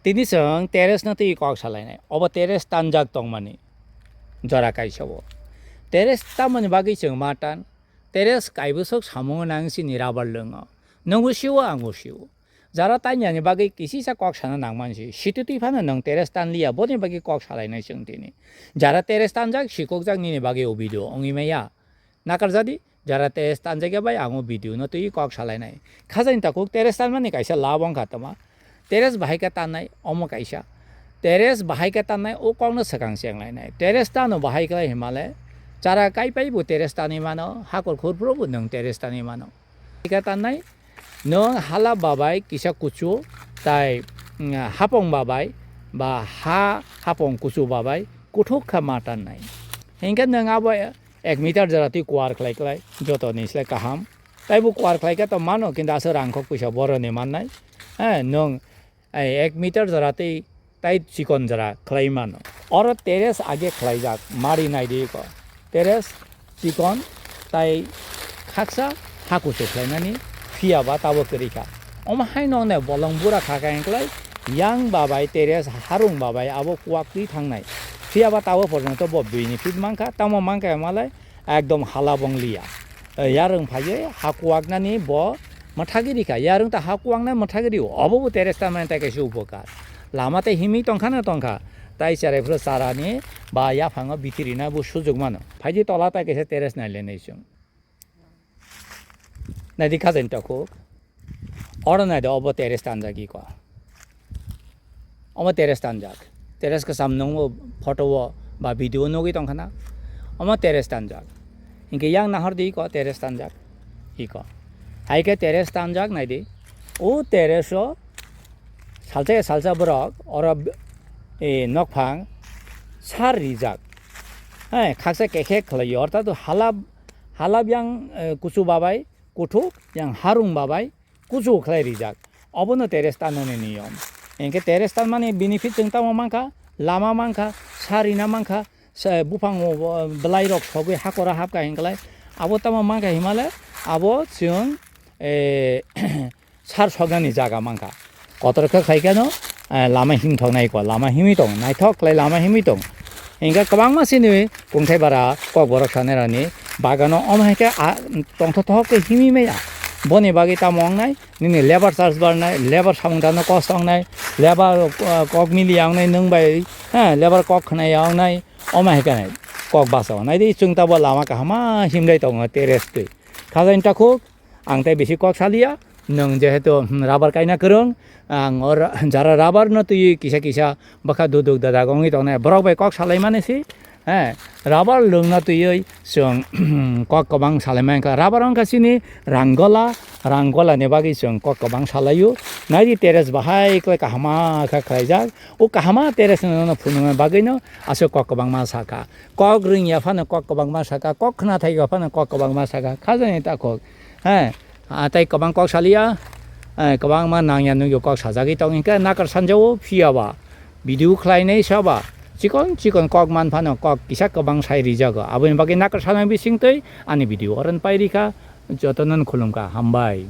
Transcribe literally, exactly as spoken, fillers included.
Tini chwng terrace no twi kok salainai. Obo terrace tanjak tongmani jora kaisa o. Terrace tamoni bagwi chwng ma tan? Terrace kaibwswk samung nang chini rubber lwngo. Nwngbo sio, angbo sio. Jara tanyani bagwi kisisa kok sana nangman si. Situ twi phano nwng terrace tanliya, boni bagwi kok salainai chwng tini. Jara terrace tanjak, sikokjak nini bagwi o video wngwi maya. Nakarjadi, jara terrace tanjakya bai ang o video no twi kok salainai. Khajani takhuk terrace tanmani kaisa lab wngkha tama. Terrace bahai khe tannai, omo kaisa. Terrace bahai khe tannai, o kokno swkang chenglainai. Terrace tano bahai khlai himale, chara kaipai bo terrace tanwi mano, hakor khurphuru bo nwng terrace tanwi mano. Bahai khe tannai, nwng hala babai kisa kuchu, tai, mm, hapong babai, ba ha hapong kuchu babai, kuthuk kha ma tannai. Hinkhe nwng abo ek meter jora twi kuar khlai khlai, jotoni slai kaham. Taibo kuar khlai khe to mano, kintu aswk rangkhok puisa boroni mannai. Eh, nwng, eh, ek meter jora twi tai chikon jora khlai mano. Oro terrace age khlaijak, mari naidi ko. Terrace chikon tai khaksa hakusu khlainani, phiya ba tabo kwrwi kha. Omo hai nokne bolong bura kha khe hwnklai, yang babai terrace harung babai abo kuak twi thangnai. Phiya ba tabo porjonto bo benefit mankha, tamo mankha malai ekdom hala bong liya. Eh, yarwng phaiwi ha kuaknani bo mwthagwi rikha. Yarwng ta ha kuaknai mwthagwi rio. Obo bo terrace tanmani tai kaisa upokar. Lama tei himwi tongkhano tongkha. Tai cherai phuru charani ba yaphango bithi rina bo sujuk mano. Phaidi tola tai kaisa terrace nailenai chwng. Naidi khajani takhuk. Oro naidi obo terrace tanjak iko. Omo terrace tanjak. Terrace kwcham nungo photo o ba video o nugwi tongkhana. Omo terrace tanjak. Hinkhe yang nahor di iko terrace tanjak. Iko. Hai khe terrace tanjak naidi. O terrace o salsa ya salsa borok oro, eh, nokphang sar rijak. Hai, khaksa kekhe khlai orthat halap, halap yang, eh, kuchu babai kuthuk, yang harung babai kuchu khlai rijak. Obono terrace tanani niyom. Hinkhe terrace tanmani benefit chwng tamo mankha, lama mankha, sarina mankha, sa-, buphang o, o, bwlai rok sogwi hakora hapkha hinklai. Abo tamo mankha himale, abo chwng, eh, sar soknani jaga mankha. Kotor khe khai kheno, eh, lama himthok nai ko, lama himwi tong, naithok khlai lama himwi tong. Hinkhe kwbangma chini kungthai bara kokborok sanai rani bagano omo hai khe a, tongthok thok khe himwi maya. Boni bagwi tamo wngnai, nini labour charge barnai, labour samung tangno kosto wngnai, labour, eh, kok miliya wngnai nwng bai, eh, labour kok khwnaya wngnai, omo hai khe nai kok basa wngnai di chwng tabo lama kahama himlai tongo terrace twi. Khajani takhuk. Ang tei bisi kok saliya, nwng jehetu, hmm, rubber kaina kwrwng, ang o ra-, jara rubber no twiwi kisa kisa bwkha duduk dadak wngwi tongnai, borok bai kok salaimani si, eh, rubber lwngna twiwi chwng kok kwbang salai mankha. Rubber wngkha chini ranggola, ranggola ni bagwi chwng kok kwbang salaio. Naidi terrace bahai khlai kahama khe khlaijak, o kahama terrace no phunukna bagwi no aswk kok kwbangma sakha. Kok ringya phano kok kwbangma sakha, kok khna thaiya phano kok kwbangma sakha, khajani takhuk. He, ah, tei kwbang kok saliya, eh, kwbangma nangya nukya kok sajagwi tong hinkhe nakar sanjao phiyaba video khlainai saba chikon chikon kok man phano kok kisa kwbang sai rijago. Aboni bagwi nakar sanai bisingtwi ani video oron pai rikha, jotono khulumkha, hambai.